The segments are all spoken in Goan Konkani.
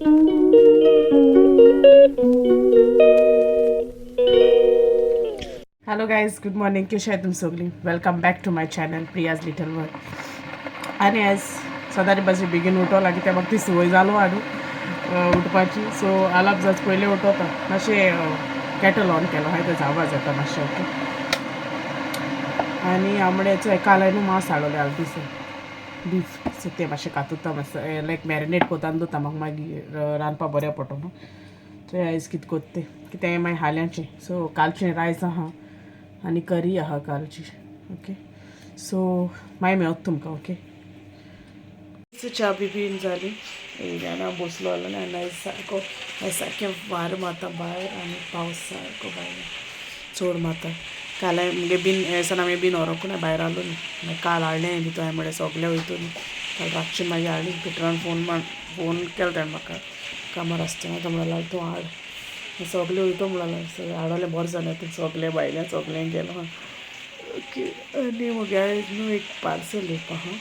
Hello guys, good morning. कशें आहाय तुमी सगळीं? Welcome back to my channel Priya's little world. आनी आयज सदांच भाशेन बेगीन उठो लागीं त्या म्हाका ती संवय जालो हाडू उठपाची. सो आलाप जाच पयलें उठोता मातशें केटल ऑन केलो हांवें, तेजो आवाज येता मातशें. ओके, आनी आमड्याचो काल हांवें मांस हाडलें आलतीसून बीफ. सो तें मातशें कातुता, मातशें लायक मॅरिनेट कोतान दवरता, म्हाका मागीर रांदपा बऱ्या पडटो न्हू. थंय आयज कितें कोत्ता तें कितें मागीर हाल्यांचें. सो कालचें रायस आहा आनी करी आहा कालची. ओके, सो मागीर मेवता तुमकां. ओके, सो च्या बी बीन जाली येयल्यान हांव बसलो आसलो आनी आयज सारको आयज सारकें वारें मारता भायर आनी पावस सारको भायर चड मारता. काल हांवें मुगे बीन दिसान आमी बीन व्हरोंक ना भायर आसलो न्हू. मागीर काल हाडलें भितर हांवें म्हळ्यार सगलें वयतलो न्हू. काल रातचें मागीर हाडली. पिटरान फोन केलो ताणें म्हाका कामार आसतना. तो म्हणलो लागलो तूं हाड सगलें वयतो म्हणलो. हाडलें बरें जालें तें सगलें भायल्यान सगलें गेलो. ओके, आनी मुगे आयज न्हू एक पार्सल येवपा आहा.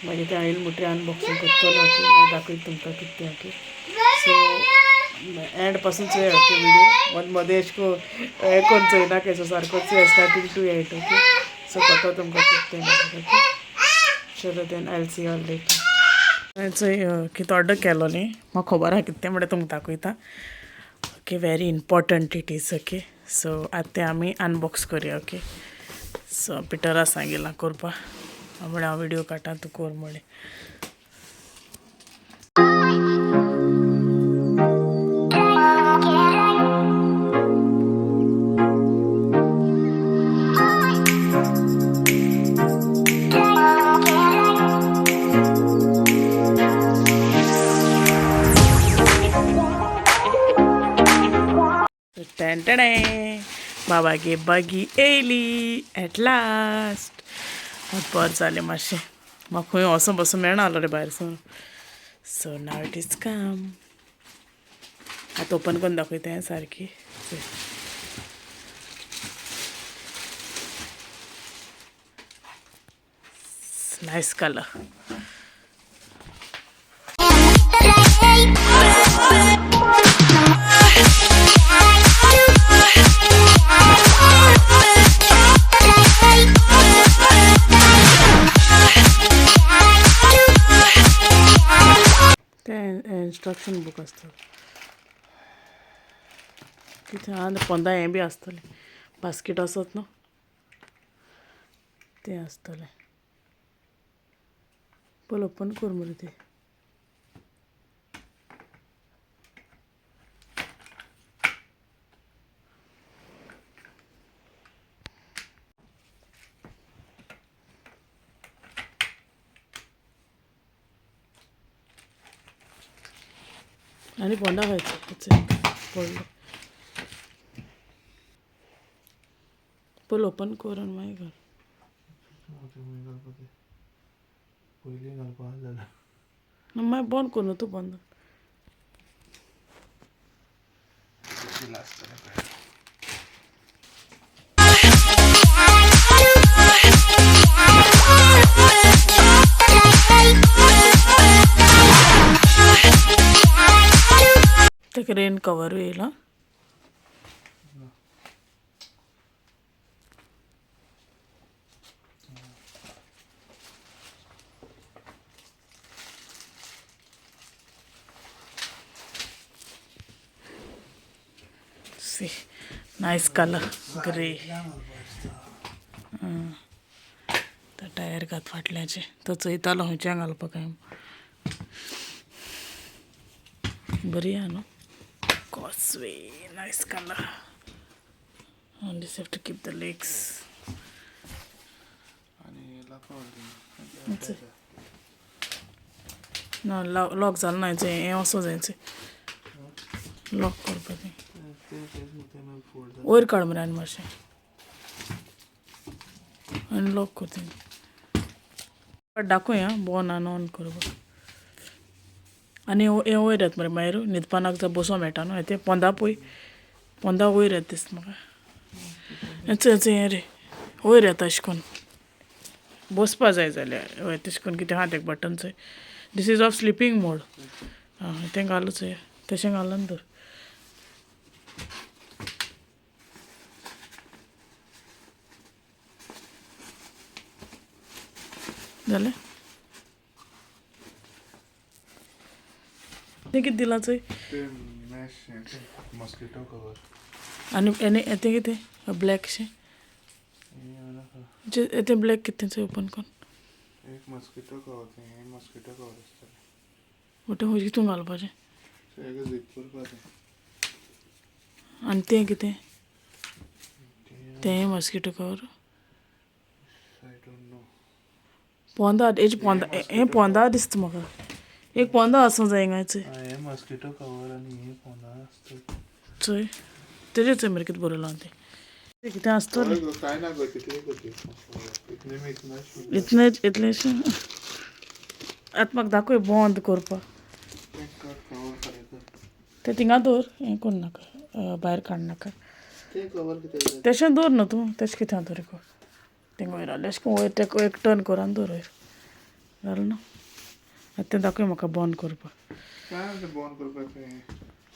मागीर तें आयल मुटरी अनबॉक्सिंग करतलो. ओके, मागीर दाखयता तुमकां कितें तें. ओके, सो एंड पासून चोया. ओके, विडियो मद मदें एशें कोन्न हें कोन्न चोयनाका, सो सारको चोया starting to and. Okay, so कळटलो तुमकां कितें तें मागीर. ओके, चलो then I see all later. हांवें चोय कितें ऑर्डर केलो न्ही, म्हाका खबर आहा कितें तें म्हणल्यार तुमकां दाखयता. Okay, very important it is. Okay, so आतां तें आमी अनबॉक्स करया. ओके, सो पिटरा सांगिलां करपा म्हळ्यार हांव विडियो काडटा, तूं कर म्हळें. टेंटणे बाबागे बगी येयली एट लास्ट. बरें जालें मातशें, म्हाका खंय वचों बसूं मेळना आसलो रे भायर सून. So now it is come. आतां ओपन करून दाखयता सारकी. Nice colour. तें इन्स्ट्रक्शन बूक आसतलें कितें आहा पोंदा, हें बी आसतलें, बास्केट आसत न्हू तें आसतलें. पयलीं ओपन कर मरे तें. आनी पोंदा खायचो पडलो. पयलीं ओपन कर आनी मागीर घाल. पयलीं घालपा जाल्यार मागीर बंद कर न्हू तूं बंद. आसतलें पळय. ताका रेन कवरूय येयला. See, nice color, grey. तो टायर घात फाटल्याचे, तो चोयतालो खंयच्यान घालपाक काय. बरी आहा न्हू. Causeway, nice color. And just have to keep the legs. आनी That's it. ना, लॉक जालें ना हें, हें असो जायचें लॉक करपाचें. फोल्ड. वयर काड मरे आनी मातशें आनी लॉक कर तें. दाखोवया बॉन आनी ऑन करपाक. आनी हें वयर येता मरे, मागीर न्हिदपाक जाय बसो मेळटा न्हू. तें पोंदा पळय, पोंदा वयर येता दिसता म्हाका. चय चय, हें रे वयर येता अशें करून बसपा जाय जाल्यार. हय, तशें करून कितें आहा तें बटन चोय. This is of sleeping mode. आं तें घालूच तशें घालून दवर. जालें तें कितें दिलां चोय. ते मॅश मॉस्किटो कवर. आनी तें कितें ब्लॅकशें तें ब्लॅक कितें चोय ओपन करून. एक मॉस्किटो कवर तें हें मॉस्किटो कवर आसतलें. बट खंय कितून घालपाचें? हेका झीप करपाचें. आनी तें कितें तें mosquito cover. I don't know. पोंदा हेजे पोंदा हें पोंदा दिसता म्हाका. एक पोंदा आसूं जाय हिंगाच. हें मॉस्किटो कवर आनी हें पोंदा आसता. चोय तेजेर चोय मरे कितें बरयलां तें. कितें आसतलें काय ना गो तितलें इतलें इतलें इतलें इतलेंशें. आतां म्हाका दाखय बंद करपाक. तें थिंगा दवर हें करूं नाका भायर काडनाका. तशें दवर न्हू तूं तशें कितें दवर थिंगा वयर आसलें अशें करून वयर तेका एक टर्न कर आनी दवर वयर. जालें न्हू आतां तें दाखय म्हाका बंद करपाक. काय तें बंद करपाचें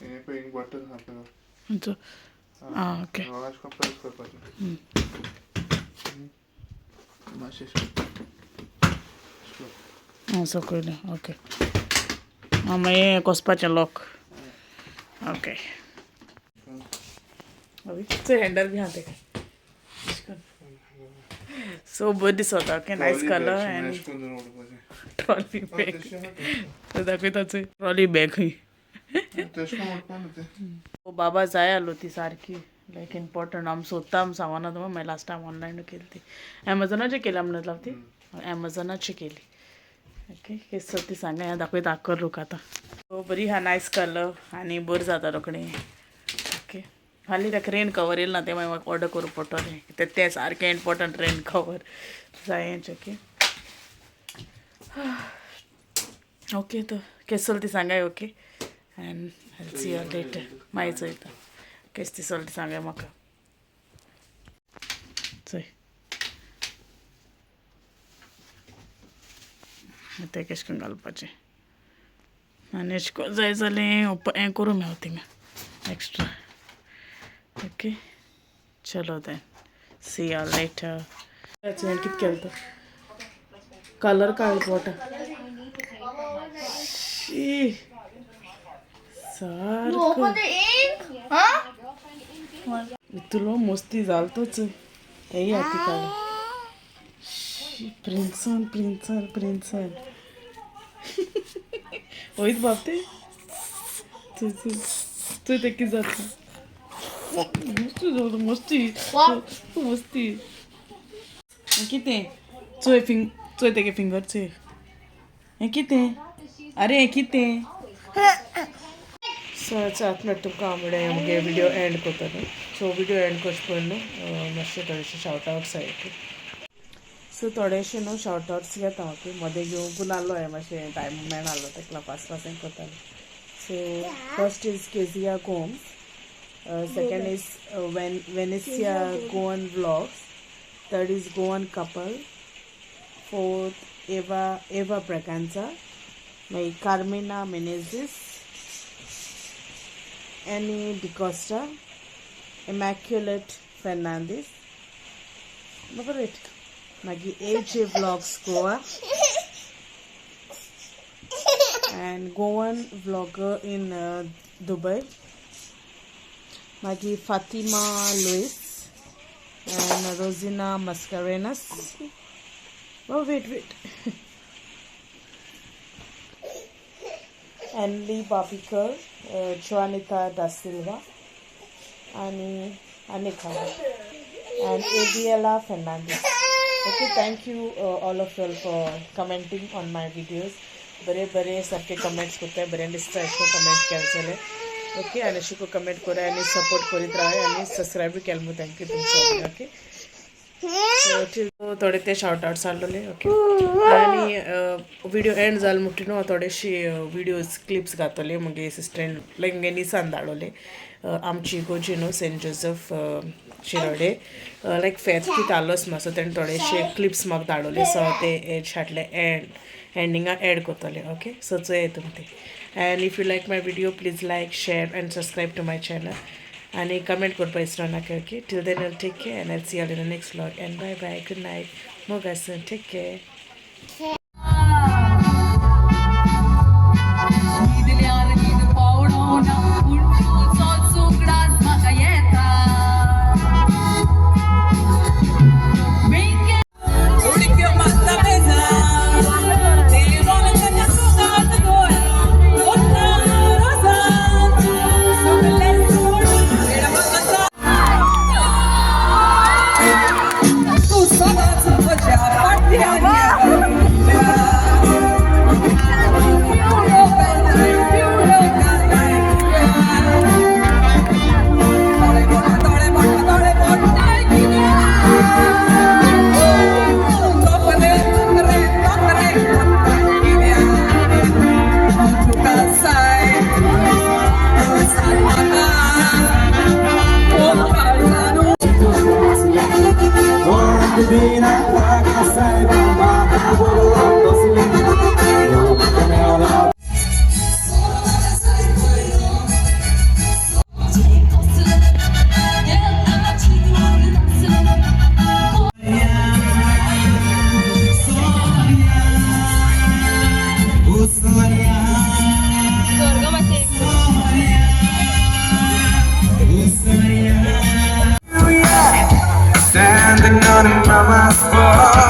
हें पळय हिंग बटन आहा पळय. आं ओके. अशें करून प्रेस करपाचें मातशें. आं सकयलें ओके. आं मागीर कोसपाचें लॉक. ओके चोय हँडल बी आहा तेका. सो बरें दिसता. ओके नायस कलर आनी ट्रॉली बॅग दाखयता चोय ट्रॉली बॅग खंय. बाबा जाय आलो ती सारकी लायक इम्पॉर्टंट आमी सोदता आमी सांगना तुमकां. मागीर लास्ट टायम ऑनलायन केली ती एमेझॉनाचेर केली आमी न्हू ती एमेझॉनाची केली. ओके केस ती सांगा हें दाखयता आक्कर लूक आतां. सो बरी आहा नायस कलर आनी बरी जाता रोखडी. ओके हालीं ताका रेन कवर येयलें ना तें मागीर म्हाका ऑर्डर करूंक पडटलें तें तें सारकें इम्पोर्टंट रेन कवर जायेंच. ओके ओके तर केस चल ती सांगाय. Okay and I see you later. मागीर चोयता केस ती चल ती सांगाय म्हाका. चोय तें केश करून घालपाचें आनी एशें करून जाय जाल्यार हें करूं मेळटा थिंगा एक्स्ट्रा. ओके चलो then see you later. कितें केलें तो कलर काळ पोटा शी सारको इतलो मस्ती जाल तोच हेय हाती काळ प्रिन्सन प्रिन्सन प्रिन्सन वयत बाब ते चोय चोय चोय तें कितें जाता. मस्ती जाता मस्ती मस्ती कितें चोय फिंग चोय तेगे फिंगर चोय हें कितें अरे हें कितें. सो आतां तुमकां हांव म्हणल्यार मुगे विडियो एंड करतलें. सो विडियो एंड करचे पयलीं न्हू मातशे थोडेशे शावट आवट्स आहा. सो थोडेशे न्हू शावट आवट्स घेता. ओके मदें घेवंक नासलो हांवें मातशें टायम मेळनासलो तेका लागून फास्ट फास्ट करतालें. So first is Kezia Gomes, second is Venetia Goan vlogs, third is Goan couple, fourth Eva Braganza, मागीर कार्मेना Menezes, Annie D'Costa, Immaculate Fernandes, बरोबर मागीर AJ vlogs Goa and Goan vlogger in Dubai, मागीर Fatima Luis and Rosina Mascarenhas. Oh wait wait Anly Babikar, Joanita da Silva आनी Anika and Aviela Fernandes. Okay, thank you all of you for commenting on my videos. बरे बरे सारखे कमेंट्स करताय, बरें दिसता अशें कमेंट केले जाल्यार. ओके आनी अशें कमेंट करा आनी सपोर्ट करीत राव आनी सबस्क्रायब केलें म्हूण thank you तुमचो. ओके सो थोडे ते शावट आवट्स आसलेले. ओके आनी विडियो एंड जालो म्हणटी न्हू हांव थोडेशे विडियोज क्लिप्स घातले मुगे सिस्टरान लायक मुगे निसान धाडवले आमची इगोर्जी न्हू सेंट जोजफ शिरोडे लायक फेस्त कितें आसलोच मा. सो तेणें थोडेशे क्लिप्स म्हाका धाडवले. सो हांव ते हाटले एंड एंडिंगा एड करतले. ओके सो चोयात तुमी ते. And if you like my video please like, share and subscribe to my channel आनी कमेंट करपा विसरो नाका. Okay, till then I take care and I see all in the next vlog and bye bye, good night, मोग आसूं, टेक केअर. न्हिदल्यार न्हीद पावणो ना पूण तुजोच उगडास म्हाका येता. बेंके उडक्यो मारता पेजा देवान ताच्या सुगात गोर ओता रोजात सगलें सोडून म्हाका. तूं सदांच म्हज्या फाटल्यान पिवळो घालाय, पिवळो घालाय. दोळे मोठा, दोळे मोठा, दोळे मोठाय कित्याक? तोपले रे, तोपले कित्याक? तुका साय, साय म्हाका. ओ काळजानू. Standing on mama's porch.